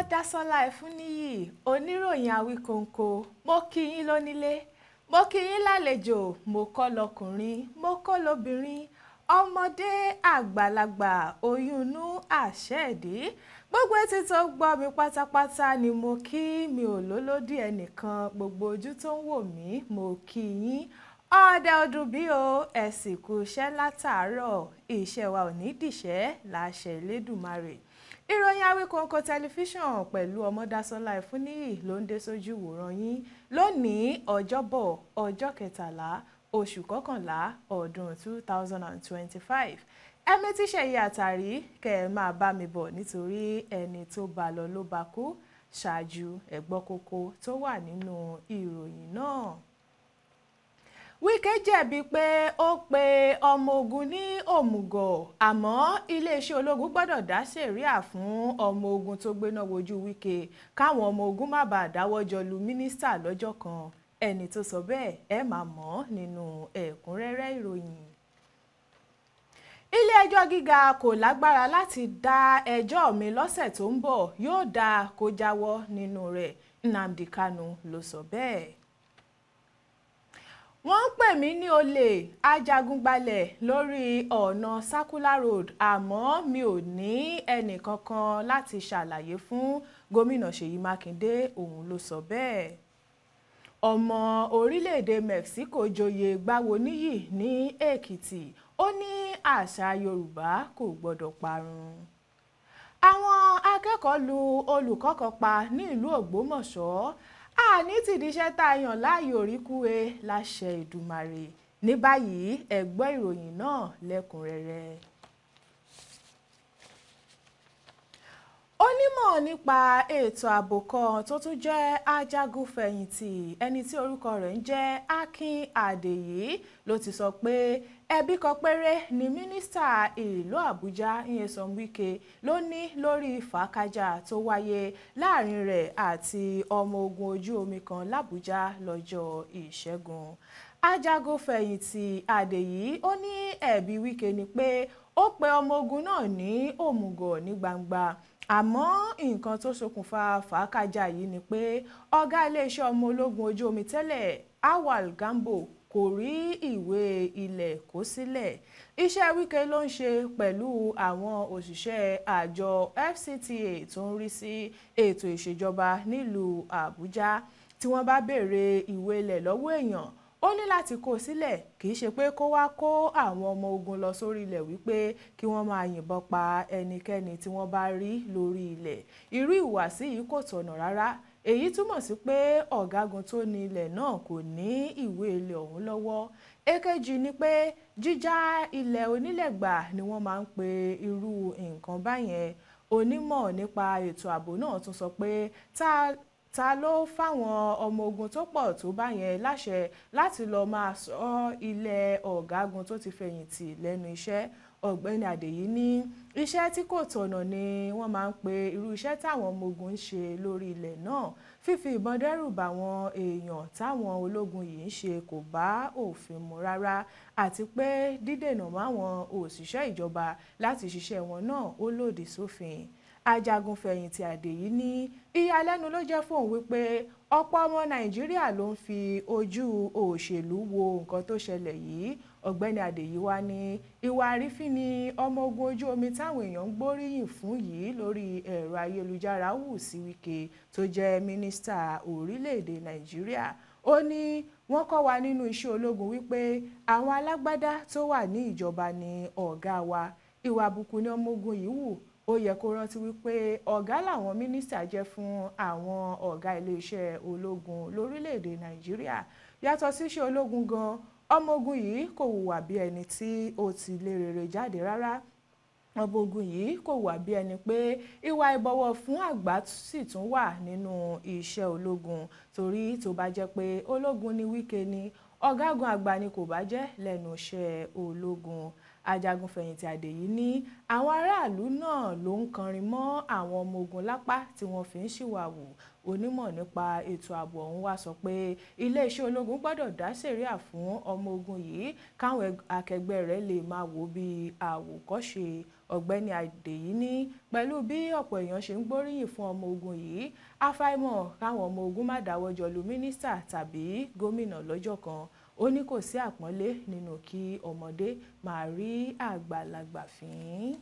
Ọmọdásọ́lá Ẹfúnníyì, oníròyìn Awíkonko. Mo kí yín lónílé, mo kí yín lálejò, mo kọ́ lọkùnrin, mo kọ́ lóbìnrin, ọmọdé, àgbàlagbà, oyún inú, àṣẹ ìdí, gbogbo etí tó gbọ́ mi pátápátá ni mo kí. Mi ò lólódì ẹnìkan, gbogbo ojú tó ń wò mí, mo kí yín. Ọ̀dẹ ọdún bí o, ẹ sì kú iṣẹ́ látàárọ̀, iṣẹ́ wa ò ní dìṣẹ́ láṣẹ Elédùmarè. Ìròyìn Awíkonko tẹlifíṣàn pẹ̀lú Ọmọdásọ́lá Ẹfúnníyì ló ń dé sójú wòran yín lónìí, Ọjọ́bọ̀, ọjọ́ 13, oṣù 11, ọdún 2025. Ẹ̀mí tíṣẹ̀ yìí àtàrí kẹ́ ẹ máa bá mi bọ̀, nítorí ẹni tó bá lọ ló bá kú. Ṣáájú, ẹ gbọ́ kókó tó wà nínú ìròyìn náà. Wike jẹ̀bi pé ó pe ọmọ ogun ní òmùgọ̀, àmọ́ iléeṣẹ́ ológun gbọ́dọ̀ dá sẹ̀ríà fún ọmọ ogun tó gbéná wojú Wike, káwọn ọmọ ogun má bàa dáwọ́ jọ lu mínísítà lọ́jọ́ kan. Ẹni tó sọ bẹ́ẹ̀, ẹ máa mọ̀ nínú ẹ̀kúnrẹ́rẹ́ ìròyìn. Ilé-ẹjọ́ gíga kò lágbára láti dá ẹjọ́ mi lọ́sẹ̀ tó ń bọ̀, yóò dáa kó jáwọ́ nínú rẹ̀, Nnamdi Kanu ló sọ bẹ́ẹ̀. Wọ́n ń pè mí ní olè ajagunbalẹ̀ lórí ọ̀nà Circular Road, àmọ́ mi ò ní ẹnìkankan láti ṣàlàyé fún gómìnà Ṣèyí Mákindé, òun ló sọ bẹ́ẹ̀. Ọmọ orílẹ̀-èdè Mexico joyè Gbáwoníyì ní Èkìtì, ó ní àṣà Yorùbá kò gbọ́dọ̀ parun. Àwọn akẹ́kọ̀ọ́ lu olùkọ́ kan pa ní ìlú Ògbómọ̀ṣọ́. Àní tìdíṣẹ́ tá a yàn láàyò rí kúwe láṣẹ Èdùmàrè. Ní báyìí, ẹ gbọ́ ìròyìn náà lẹ́kùnrẹ́rẹ́. Onímọ̀ nípa ètò ààbò kan tó tún jẹ́ ajagunfẹ̀yìntì, ẹni tí orúkọ rẹ̀ ń jẹ́ Akin Àdèyí, ló ti sọ pé ẹbí kan péré ni mínísítà ìlú Àbújá Nyesom Wike ló ní lórí fàákájà tó wáyé láàrin rẹ̀ àti ọmọ ogun ojú omi kan l'Àbújá lọ́jọ́ Ìṣẹ́gun. Ajagunfẹ̀yìntì Àdèyí ó ní ẹ̀bi Wike ni pé ó pe ọmọ ogun náà ní òmùgọ̀ ní gbangba, àmọ́ nǹkan tó ṣokùnfà fàákájà yìí ni pé ọ̀gá iléeṣẹ́ ọmọ ológun ojú omi tẹ́lẹ̀, Awal Gambo, kò rí ìwé ilẹ̀ kó sílẹ̀. Iṣẹ́ Wike ló ń ṣe pẹ̀lú àwọn òṣìṣẹ́ àjọ FCTA tó ń rí sí ètò ìṣèjọba nílùú Àbújá. Tí wọ́n bá béèrè ìwé ilẹ̀ lọ́wọ́ èèyàn, ó ní láti kó sílẹ̀, kì í ṣe pé kó wá kó àwọn ọmọ ogun lọ sórí ilẹ̀ wípé kí wọ́n máa yìnbọn pa ẹnikẹ́ni tí wọ́n bá rí lórí ilẹ̀. Irú ìhùwàsí yìí kò tọ̀nà rárá. Èyí túmọ̀ sí pé ọ̀gágun tó ní ilẹ̀ náà kò ní ìwé ilẹ̀ ọ̀hún lọ́wọ́. Èkejì ni pé jíjá ilẹ̀ onílẹ̀ gbà ni wọ́n máa ń pe irú nǹkan báyẹn. Onímọ̀ nípa ètò ààbò náà tún sọ pé ta ló fáwọn ọmọ ogun tó pọ̀ tó báyẹn láṣẹ láti lọ́ọ́ máa sọ ilẹ̀ ọ̀gágun tó ti fẹ̀yìntì lẹ́nu iṣẹ́. Ọ̀gbẹ́ni Àdèyí ní iṣẹ́ tí kò tọ̀nà ni wọ́n máa ń pe irú iṣẹ́ táwọn ọmọ ogun ń ṣe lórí ilẹ̀ náà. Fífi ìbọn dẹ́rù báwọn èèyàn táwọn ológun yìí ń ṣe kò bá òfin mu rárá, àti pé dídènà máwọn òṣìṣẹ́ ìjọba láti ṣiṣẹ́ wọn náà ó lòdì sófin. Ajagunfẹ̀yìntì Àdèyí ní ìyàlẹ́nu ló jẹ́ fóun wípé ọ̀pọ̀ ọmọ Nàìjíríà ló ń fi ojú òṣèlú wo nǹkan tó ṣẹlẹ̀ yìí. Ọ̀gbẹ́ni Àdèyí wá ní ìwà àrífín ni ọmọ ogun ojú omi táwọn èèyàn ń gbóríyìn fún yìí lórí ẹ̀rọ ayélujára hù sí Wike tó jẹ́ mínísítà orílẹ̀-èdè Nàìjíríà. Ó ní wọ́n kọ́ wa nínú iṣẹ́ ológun wípé àwọn alágbádá tó wà ní ìjọba ni ọ̀gá wa. Ìwà àbùkù ni ọmọ ogun yìí hù. Ó yẹ kó rántí wípé ọ̀gá làwọn mínísítà jẹ́ fún àwọn ọ̀gá iléeṣẹ́ ológun lórílẹ̀-èdè Nàìjíríà. Yàtọ̀ sí iṣẹ́ ológun gan, ọmọ ogun yìí kò hùwà bí ẹni tí ó ti lé rere jáde rárá. Ọmọ ogun yìí kò hùwà bí ẹni pé ìwà ìbọ̀wọ̀ fún àgbà sì tún wà nínú iṣẹ́ ológun, torí tó bá jẹ́ pé ológun ni Wike ni, ọ̀gágun àgbà ni kò bá jẹ́ lẹ́nu iṣẹ́ ológun. Ajagunfẹ̀yìntì Àdèyí ní àwọn aráàlú náà ló ń kọrin mọ́ àwọn ọmọ ogun lápá tí wọ́n fi ń ṣìwàwù. Onímọ̀ nípa ètò ààbò ọ̀hún wá sọ pé iléeṣẹ́ ológun gbọ́dọ̀ dá sẹ̀ríà fún ọmọ ogun yìí káwọn akẹgbẹ́ rẹ̀ lè máa wò bí àwòkọ́ṣe. Ọ̀gbẹ́ni Àdèyí ní pẹ̀lú bí ọ̀pọ̀ èèyàn ṣe ń gbóríyìn fún ọmọ ogun yìí, àfàìmọ̀ káwọn ọmọ ogun má dáwọ́ jọ lu mínísítà tàbí gómìnà lọ́jọ́ kan. Ó ní kò sí àpọ́nlé nínú kí ọmọdé máa rí àgbàlagbà fín.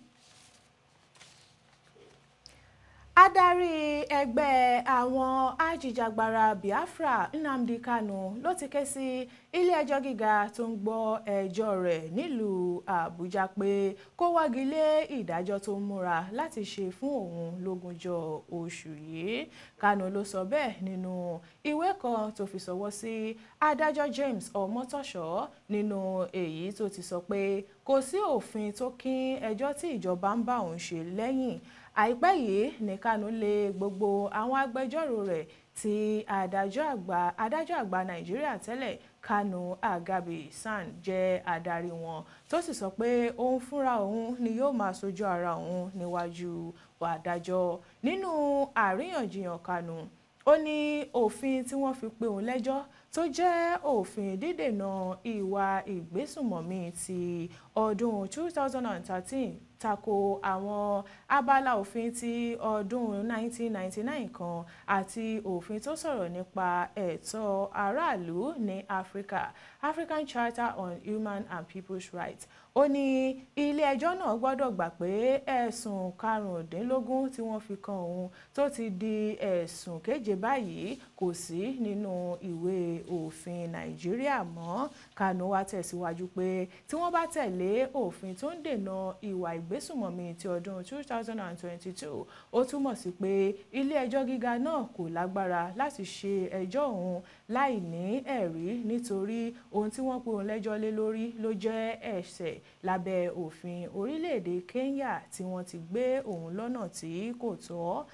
Adarí ẹgbẹ́ àwọn ajìjàgbara Biafra Nnamdi Kanu ló ti ké sí ilé-ẹjọ́ gíga tó ń gbọ́ ẹjọ́ rẹ̀ nílùú Àbújá pé kó wọ́gi lé ìdájọ́ tó ń múra láti ṣe fún òun lógúnjọ́ oṣù yìí. Kanu ló sọ bẹ́ẹ̀ nínú ìwé kan tó fi ṣọwọ́ sí adájọ́ James Ọmọ́tọ̀ṣọ́, nínú èyí tó ti sọ pé kò sí òfin tó kín ẹjọ́ tí ìjọba ń bá òun ṣe lẹ́yìn. Àìpẹ́ yìí ní Kanu lé gbogbo àwọn agbẹjọ́rò rẹ̀ tí adájọ́ àgbà Nàìjíríà tẹ́lẹ̀ Kanu Agabi San jẹ́ adarí wọn, tó sì sọ pé òun fúnra òun ni yóò máa ṣojú ara òun níwájú adájọ́. Nínú àríyànjiyàn Kanu, ó ní òfin tí wọ́n fi pe òun lẹ́jọ́ tó jẹ́ òfin dídènà ìwà ìgbésùnmọ̀mí ti ọdún 2013 tako àwọn abala òfin ti ọdún 1999 kan àti òfin tó sọ̀rọ̀ nípa ẹ̀tọ́ aráàlú ní Áfíríkà, African Charter on Human and People's Rights. Ó ní ilé-ẹjọ́ náà gbọ́dọ̀ gbà pé ẹ̀sùn 15 tí wọ́n fi kan òun tó ti di ẹ̀sùn 7 báyìí kò sí nínú ìwé òfin Nàìjíríà mọ́. Kanu wá tẹ̀síwájú pé tí wọ́n bá tẹ̀lé òfin tó ń dènà ìwà ìgbésùnmọ̀mí ti ọdún 2022, ó túmọ̀ sí pé ilé-ẹjọ́ gíga náà kò lágbára láti ṣe ẹjọ́ òun láì ní ẹ̀rí, nítorí ohun tí wọ́n pe òun lẹ́jọ́ lé lórí ló jẹ́ ẹ̀ṣẹ̀ lábẹ́ òfin orílẹ̀-èdè Kenya tí wọ́n ti gbé òun lọ́nà tí kò tọ́.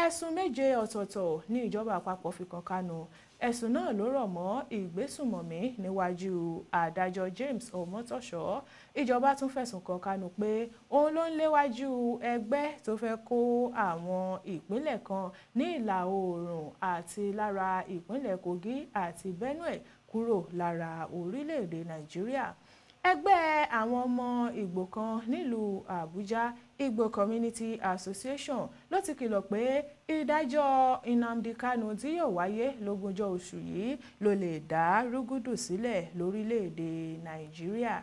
Ẹ̀sùn 7 ọ̀tọ̀ọ̀tọ̀ ní ìjọba àpapọ̀ fi kan Kanu. Ẹ̀sùn náà ló rọ̀ mọ́ ìgbésùnmọ̀mí níwájú adájọ́ James Ọmọ́tọ̀ṣọ́. Ìjọba tún fẹ̀sùn kan Kanu pé òun ló ń léwájú ẹgbẹ́ tó fẹ́ kó àwọn ìpínlẹ̀ kan ní ìlà oòrùn àti lára ìpínlẹ̀ Kogi àti Benue kúrò lára orílẹ̀-èdè Nàìjíríà. Ẹgbẹ́ àwọn ọmọ Ìgbò kan nílùú Àbújá, Igbo Community Association, ló ti kìlọ̀ pé ìdájọ́ Nnamdi Kanu tí yóò wáyé lógúnjọ́ oṣù yìí ló lè dá rúgúdù sílẹ̀ lórílẹ̀-èdè Nàìjíríà.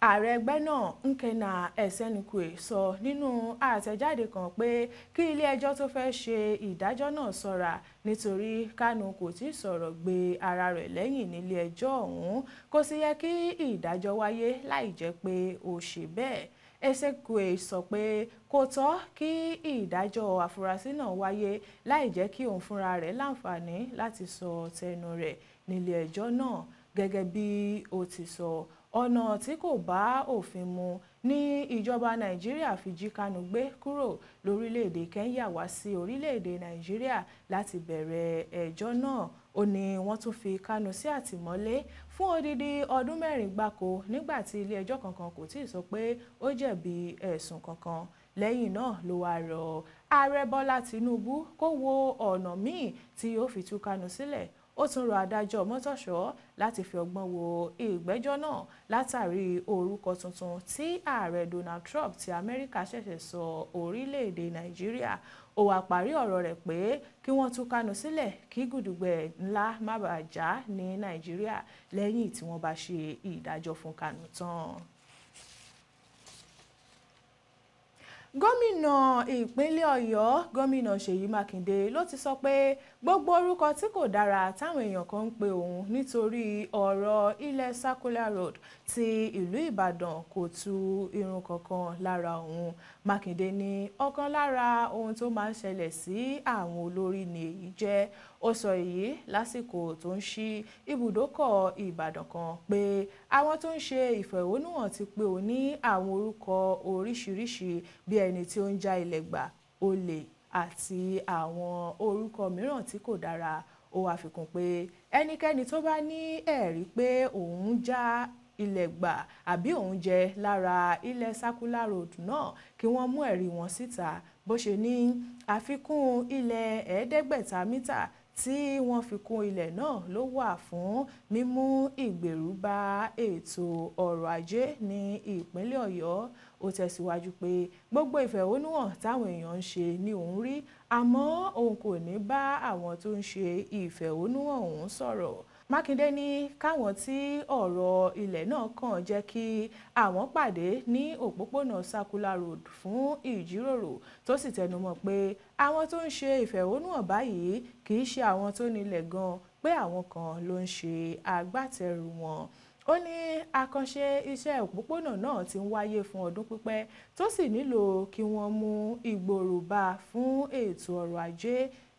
Ààrẹ ẹgbẹ́ náà Nkenna Ezenukwe sọ nínú àtẹ̀jáde kan pé kí ilé-ẹjọ́ tó fẹ́ ṣe ìdájọ́ náà ṣọ́ra nítorí Kanu kò tíì sọ̀rọ̀ gbé ara rẹ̀ lẹ́yìn nílé ẹjọ́ ọ̀hún, kò sì yẹ kí ìdájọ́ wáyé láì jẹ́ pé ó ṣe bẹ́ẹ̀. Ezenukwe sọ pé kò tọ́ kí ìdájọ́ àfúrásì náà wáyé láì jẹ́ kí òun fúnra rẹ̀ láǹfààní láti sọ tẹnu rẹ̀ nílé ẹjọ́ náà. Gẹ́gẹ́ bí ó ti sọ, ọ̀nà tí kò bá òfin mu ní ìjọba Nàìjíríà fi jí Kanu gbé kúrò lórílẹ̀-èdè Kenya wá sí orílẹ̀-èdè Nàìjíríà láti bẹ̀rẹ̀ ẹjọ́ náà. Ó ní wọ́n tún fi Kanu sí àtìmọ́lé fún odidi ọdún 4 gbáko nígbà tí ilé-ẹjọ́ kankan kò tíì sọ pé ó jẹ̀bi ẹ̀sùn kankan. Lẹ́yìn náà ló wá rọ Ààrẹ Bọ́lá Tinubu kó wo ọ̀nà míì tí yóò fi tú Kanu sílẹ̀. Ó tún rọ adájọ́ Mọ́tọ̀ṣọ́ láti fi ọgbọ́n wo ìgbẹ́jọ́ náà látàrí orúkọ tuntun tí ààrẹ Donald Trump ti Amẹ́ríkà ṣẹ̀ṣẹ̀ sọ orílẹ̀-èdè Nàìjíríà. Ó wá parí ọ̀rọ̀ rẹ̀ pé kí wọ́n tú Kanu sílẹ̀ kí gùdùgbẹ̀ ńlá má bàa já ní Nàìjíríà lẹ́yìn tí wọ́n bá ṣe ìdájọ́ fún Kanu tán. Gómìnà ìpínlẹ̀ Ọ̀yọ́, gómìnà Ṣèyí Mákindé ló ti sọ pé gbogbo orúkọ tí kò dára táwọn èèyàn kan ń pe òun nítorí ọ̀rọ̀ ilẹ̀ Circular Road ti ìlú Ìbàdàn kò tu irun kankan lára òun. Mákindé ní ọ̀kan lára ohun tó máa ń ṣẹlẹ̀ sí àwọn olórí ni èyí jẹ́. Ó sọ èyí lásìkò tó ń ṣí ibùdókọ̀ Ìbàdàn kan pé àwọn tó ń ṣe ìfẹ̀hónúhàn ti pe òun ní àwọn orúkọ oríṣiríṣi bí ẹni tí ó ń já ilẹ̀ gbà, olè àti àwọn orúkọ mìíràn tí kò dára. Ó wá fi kún pé ẹnikẹ́ni tó bá ní ẹ̀rí pé òun já ilẹ̀ gbà àbí òun jẹ lára ilẹ̀ Circular Road náà kí wọ́n mú ẹ̀rí wọn síta. Bó ṣe ní àfikún ilẹ̀ 500 mítà tí wọ́n fi kún ilẹ̀ náà ló wà fún mímú ìgbèrú bá ètò ọrọ̀ ajé ní ìpínlẹ̀ Ọ̀yọ́. Ó tẹ̀síwájú pé gbogbo ìfẹ̀hónúhàn táwọn èèyàn ń ṣe ni òun rí, àmọ́ òun kò ní bá àwọn tó ń ṣe ìfẹ̀hónúhàn òun sọ̀rọ̀. Mákindé ní káwọn tí ọ̀rọ̀ ilẹ̀ náà kàn jẹ́ kí àwọn pàdé ní òpópónà Circular Road fún ìjíròrò, tó sì tẹnumọ́ pé àwọn tó ń ṣe ìfẹ̀hónúhàn báyìí kì í ṣe àwọn tó nílẹ̀ gan, pé àwọn kan ló ń ṣe agbátẹrù wọn. Ó ní àkànṣe iṣẹ́ òpópónà náà ti ń wáyé fún ọdún pípẹ́ tó sì nílò kí wọ́n mú ìgbòòrò bá fún ètò ọrọ̀ ajé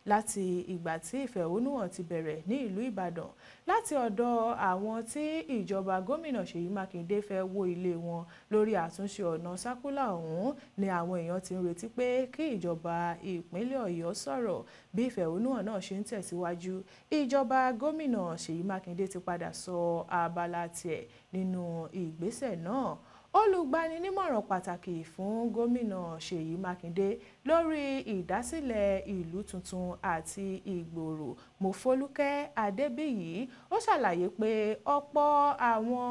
láti ìgbà tí ìfẹ̀hónúhàn ti bẹ̀rẹ̀ ní ìlú Ìbàdàn láti ọ̀dọ̀ àwọn tí ìjọba gómìnà Ṣèyí Mákindé fẹ́ wó ilé wọn lórí àtúnṣe ọ̀nà sákúlà ọ̀hún ni àwọn èèyàn ti ń retí pé kí ìjọba ìpínlẹ̀ Ọ̀yọ́ sọ̀rọ̀. Bí ìfẹ̀hónúhàn náà ṣe ń tẹ̀síwájú, ìjọba gómìnà Ṣèyí Mákindé ti padà sọ abala tiẹ̀ nínú ìgbésẹ̀ náà. Olùgbaninímọ̀ràn pàtàkì fún gómìnà Ṣèyí Mákindé lórí ìdásílẹ̀ ìlú tuntun àti ìgbòòrò Mọ́fọ́lúkẹ́ Adébíyì ó ṣàlàyé pé ọ̀pọ̀ àwọn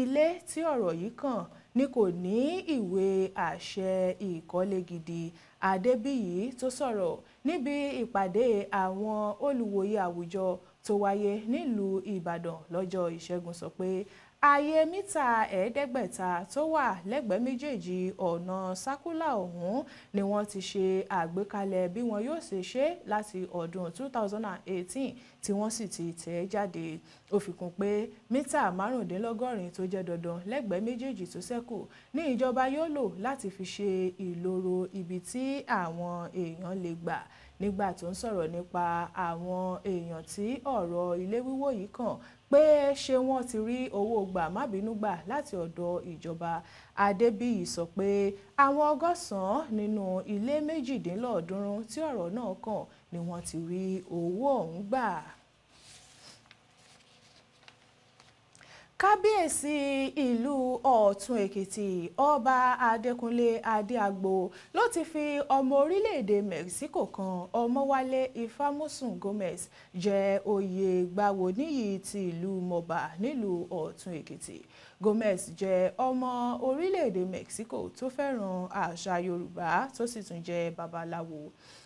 ilé tí ọ̀rọ̀ yìí kàn ni kò ní ìwé àṣẹ ìkọ́lé gidi. Adébíyì tó sọ̀rọ̀ níbi ìpàdé àwọn olùwòye àwùjọ tó wáyé nílùú Ìbàdàn lọ́jọ́ Ìṣẹ́gun sọ pé ààyè mítà 500 tó wà lẹ́gbẹ̀ẹ́ méjèèjì ọ̀nà sákúlà ọ̀hún ni wọ́n ti ṣe àgbékalẹ̀ bí wọn yóò ṣe ṣe láti ọdún 2018 tí wọ́n sì ti tẹ̀ ẹ́ jáde. Ó fi kún pé mítà 95 tó jẹ́ dandan lẹ́gbẹ̀ẹ́ méjèèjì tó ṣẹ́kù ní ìjọba yóò lò láti fi ṣe ìloro ibi tí àwọn èèyàn lè gbà. Nígbà tó ń sọ̀rọ̀ nípa àwọn èèyàn tí ọ̀rọ̀ ilé wíwó yìí kàn pé ṣé wọ́n ti rí owó gbà má bínú gbà láti ọ̀dọ̀ ìjọba, Adébíyì sọ pé àwọn 100 nínú ilé 318 tí ọ̀rọ̀ náà kàn ni wọ́n ti rí owó ọ̀hún gbà. Kábíyèsí ìlú Ọ̀tún Èkìtì Ọba Adékúnlé Adéagbo ló ti fi ọmọ orílẹ̀-èdè Mexico kan Ọmọwálé Ifámúsùn Gomez jẹ oyè Gbàwóníyì ti ìlú Mọ̀bà nílùú Ọ̀tún Èkìtì. Gomez jẹ́ ọmọ orílẹ̀-èdè Mexico tó fẹ́ràn àṣà Yorùbá tó sì tún jẹ́ babaláwo.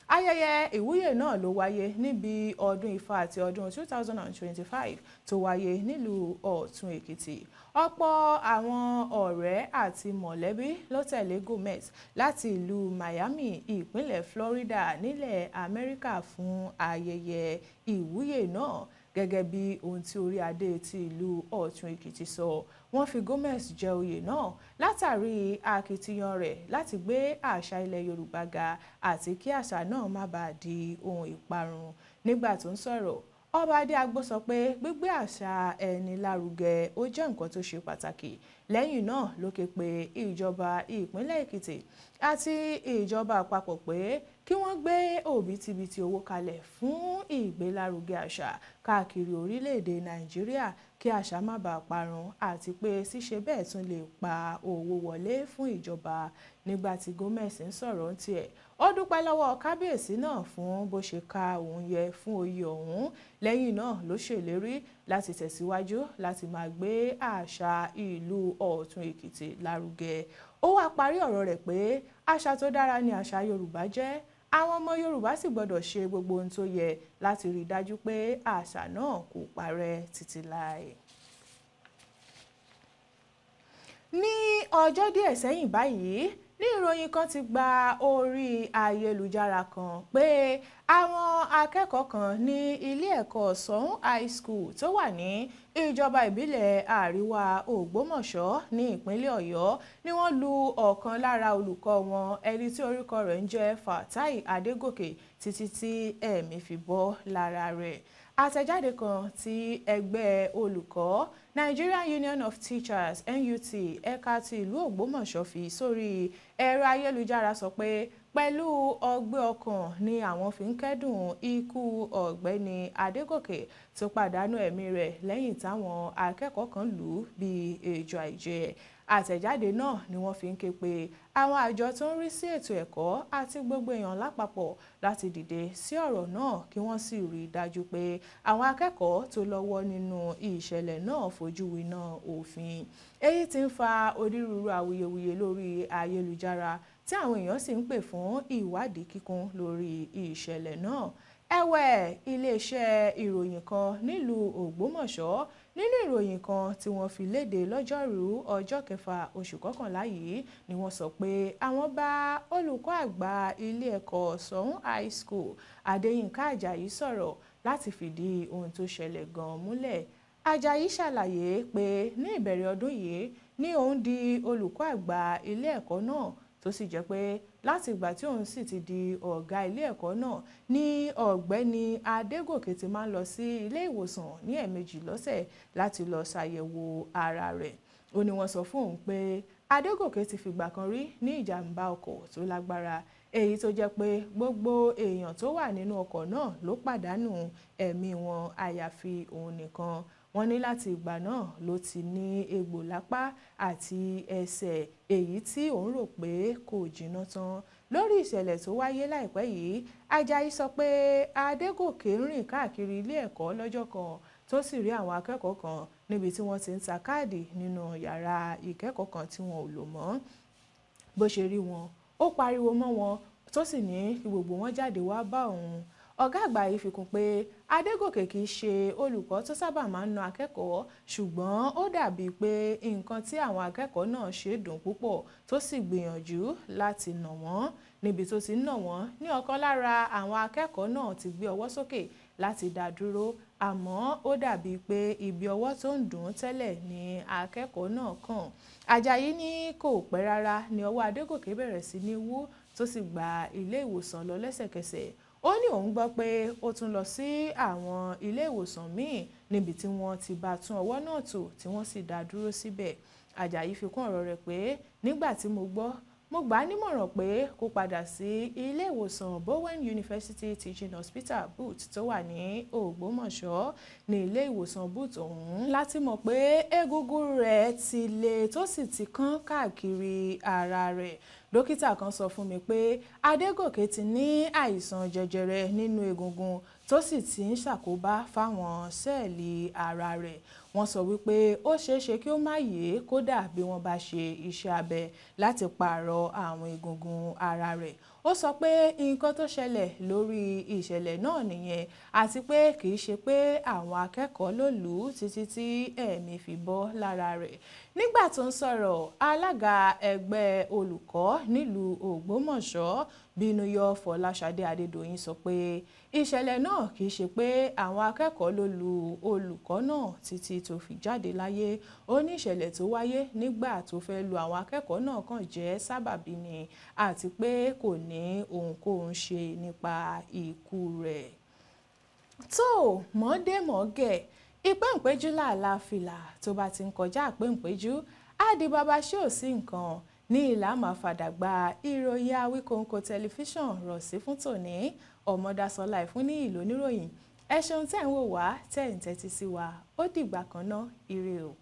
Ayẹyẹ ìwúyè náà ló wáyé níbi ọdún Ifá àti ọdún 2025 tó wáyé nílùú Ọ̀tún Èkìtì. Ọ̀pọ̀ àwọn ọ̀rẹ́ àti mọ̀lẹ́bí ló tẹ̀lé Gomez láti ìlú Miami, ìpínlẹ̀ Florida nílẹ̀ Amẹ́ríkà fún ayẹyẹ ìwúyè náà. Gẹ́gẹ́ bí ohun tí orí adé ti ìlú Ọ̀tún Èkìtì sọ, wọ́n fi Gomez jẹ oyè náà látàrí akitiyan rẹ̀ láti gbé àṣà ilẹ̀ Yorùbá ga àti kí àṣà náà má bàa di ohun ìparun. Nígbà tó ń sọ̀rọ̀, Ọba Adéagbo sọ pé gbígbé àṣà ẹni lárugẹ ó jẹ́ nǹkan tó ṣe pàtàkì. Lẹ́yìn náà ló ké pe ìjọba ìpínlẹ̀ Èkìtì àti ìjọba àpapọ̀ pé kí wọ́n gbé òbítíbitì owó kalẹ̀ fún ìgbélárugẹ àṣà káàkiri orílẹ̀-èdè Nàìjíríà kí àṣà má bàa parun àti pé ṣíṣe bẹ́ẹ̀ tún lè pa owó wọlé fún ìjọba. Nígbà tí Gomez ń sọ̀rọ̀ ń tiẹ̀, ó dúpẹ́ lọ́wọ́ kábíyèsí náà fún bó ṣe ka òun yẹ fún oyè ọ̀hún. Lẹ́yìn náà ló ṣèlérí láti tẹ̀síwájú láti máa gbé àṣà ìlú Ọ̀tún Èkìtì lárugẹ. Ó wá parí ọ̀rọ̀ rẹ̀ pé àṣà tó dára ni àṣà Yorùbá jẹ́, àwọn ọmọ Yorùbá sì gbọ́dọ̀ ṣe gbogbo ohun tó yẹ láti rí i dájú pé àṣà náà kò parẹ́ títí láé. Ní ọjọ́ díẹ̀ sẹ́yìn báyìí ní ìròyìn kan ti gba orí ayélujára kan pé àwọn akẹ́kọ̀ọ́ kan ní ilé ẹ̀kọ́ Sọ̀ún High School tó wà ní ìjọba ìbílẹ̀ Àríwá Ògbómọ̀ṣọ́ ní ìpínlẹ̀ Ọ̀yọ́ ni wọ́n lu ọ̀kan lára olùkọ́ wọn ẹni tí orúkọ rẹ̀ ń jẹ́ Fatai Adégòkè títí tí ẹ̀mí fi bọ́ lára rẹ̀. Àtẹ̀jáde kan tí ẹgbẹ́ olùkọ́ Nigerian Union of Teachers NUT ẹ̀ka ti ìlú Ògbómọ̀ṣọ́ fi sórí ẹ̀rọ ayélujára sọ pé Pẹ̀lú ọgbẹ́ ọkàn ni àwọn fi ń kẹ́dùn ikú ọ̀gbẹ́ni Adégòkè tó pàdánù ẹ̀mí rẹ̀ lẹ́yìn táwọn akẹ́kọ̀ọ́ kan lù ú bíi ejò àìjẹ. Àtẹ̀jáde náà ni wọ́n fi ń ké pe àwọn àjọ tó ń rí sí ètò ẹ̀kọ́ àti gbogbo èèyàn lápapọ̀ láti dìde sí ọ̀rọ̀ náà kí wọ́n sì rí i dájú pé àwọn akẹ́kọ̀ọ́ tó lọ́wọ́ nínú ìṣẹ̀lẹ̀ náà fojú winá òfin. Èyí tí ń fa onírúurú awuyewuye lórí ayélujára tí àwọn èèyàn sì ń pè fún ìwádìí kíkún lórí ìṣẹ̀lẹ̀ náà. Ẹ̀wẹ̀, iléeṣẹ́ ìròyìn kan nílùú Ògbómọ̀ṣọ́ nínú ìròyìn kan tí wọ́n fi léde lọ́jọ́rùú ọjọ́ kẹfà oṣù kọkànlá yìí ni wọ́n sọ pé àwọn bá olùkọ́ àgbà ilé ẹ̀kọ́ Ṣọ̀ún High School Adéyínká Àjàyí sọ̀rọ̀ láti fìdí ohun tó ṣẹlẹ̀ gan-an múlẹ̀. Àjàyí ṣàlàyé pé ní ìbẹ̀rẹ̀ ọdún yìí ni òun di olùkọ́ àgbà ilé ẹ̀kọ́ náà, tó sì jẹ́ pé láti ìgbà tí òun sì ti di ọ̀gá ilé ẹ̀kọ́ náà ní ọ̀gbẹ́ni Adégòkè ti máa ń lọ sí ilé ìwòsàn ní ẹ̀ẹ̀mejì lọ́sẹ̀ láti lọ ṣàyẹ̀wò ara rẹ̀. Ó ní wọ́n sọ fún òun pé Adégòkè ti fìgbà kan rí ní ìjàmbá ọkọ̀ tó lágbára, èyí tó jẹ́ pé gbogbo èèyàn tó wà nínú ọkọ̀ náà ló pàdánù ẹ̀mí wọn àyàfi òun nìkan. Wọ́n ní láti ìgbà náà ló ti ní egbò lápá àti ẹsẹ̀, èyí tí òun rò pé kò jiná tán. Lórí ìṣẹ̀lẹ̀ tó wáyé láìpẹ́ yìí, Àjàyí sọ pé Adégòkè ń rìn káàkiri ilé ẹ̀kọ́ lọ́jọ́ kan tó sì rí àwọn akẹ́kọ̀ọ́ kan níbi tí wọ́n ti ń ta káàdì nínú yàrá ìkẹ́kọ̀ọ́ kan tí wọn ò lò mọ́. Bó ṣe rí wọn, ó pariwo mọ́ wọn tó sì ní kí gbogbo wọn jáde wá bá òun. Ọ̀gá àgbà yìí fi kún pé Adégòkè kì í ṣe olùkọ́ tó sábà máa ń na akẹ́kọ̀ọ́, ṣùgbọ́n ó dàbíi pé nǹkan tí àwọn akẹ́kọ̀ọ́ náà ṣe dùn púpọ̀ tó sì gbìyànjú láti nà wọ́n. Níbi tó ti ń nà wọ́n ní ọ̀kan lára àwọn akẹ́kọ̀ọ́ náà ti gbé ọwọ́ sókè láti dá dúró, àmọ́ ó dàbíi pé ibi ọwọ́ tó ń dùn tẹ́lẹ̀ ni akẹ́kọ̀ọ́ náà kàn. Àjàyí ní kò pẹ́ rárá ni ọwọ́ Adégòkè bẹ̀rẹ̀ sí ní wú tó sì gba ilé ìwòsàn lọ lẹ́sẹ̀kẹsẹ̀. Ó ní òun gbọ́ pé ó tún lọ sí àwọn ilé ìwòsàn míì níbi tí wọ́n ti bá tún ọwọ́ náà tò tí wọ́n sì dá dúró síbẹ̀. Àjàyí fi kún ọ̀rọ̀ rẹ̀ pé nígbà tí mo gbọ́, mo gbà á nímọ̀ràn pé kó padà sí ilé ìwòsàn Bowen University Teaching Hospital BUTH tó wà ní Ògbómọ̀ṣọ́. Ní ilé ìwòsàn BUTH ọ̀hún láti mọ̀ pé egungun rẹ̀ ti le tó sì ti kán káàkiri ara rẹ̀. Dókítà kan sọ fún mi pé Adégòkè ti ní àìsàn jẹjẹrẹ nínú egungun tó sì ti ń ṣàkóbá fáwọn sẹ́ẹ̀lì ara rẹ̀. Wọ́n sọ wípé ó ṣeéṣe kí ó má yè kódà bí wọ́n bá ṣe iṣẹ́ abẹ láti pààrọ̀ àwọn egungun ara rẹ̀. Ó sọ pé nǹkan tó ṣẹlẹ̀ lórí ìṣẹ̀lẹ̀ náà nìyẹn, àti pé kì í ṣe pé àwọn akẹ́kọ̀ọ́ ló lù ú títí tí ẹ̀mí fi bọ́ lára rẹ̀. Nígbà tó ń sọ̀rọ̀, alága ẹgbẹ́ olùkọ́ nílùú Ògbómọ̀ṣọ́ Bínúyọ̀ Fọláṣadé Adédoyin sọ pé ìṣẹ̀lẹ̀ náà kì í ṣe pé àwọn akẹ́kọ̀ọ́ ló lu olùkọ́ náà títí tó fi jáde láyé. Ó ní ìṣẹ̀lẹ̀ tó wáyé nígbà tó fẹ́ lu àwọn akẹ́kọ̀ọ́ náà kàn jẹ́ sábàbí ni, àti pé kò ní ohunkóhun ṣe nípa ikú rẹ̀. Tó mọ̀ọ́dé-mọ̀ọ́gẹ̀, ìpéǹpéjú làlà fìlà tó bá ti ń kọjá àpéǹpéjú, á di bàbá ṣé ò sí nǹkan. Ní ìlà máa fàdàgbà ìròyìn Awíkonko tẹlifíṣàn rọ̀ sí fún tòní. Ọmọdásọlá Ìfúnníyì lóníròyìn. Ẹ ṣeun tẹ́ ń wò wá, tẹ́ ń tẹ́tí sí wa. Ó dìgbà kan ná, ire o.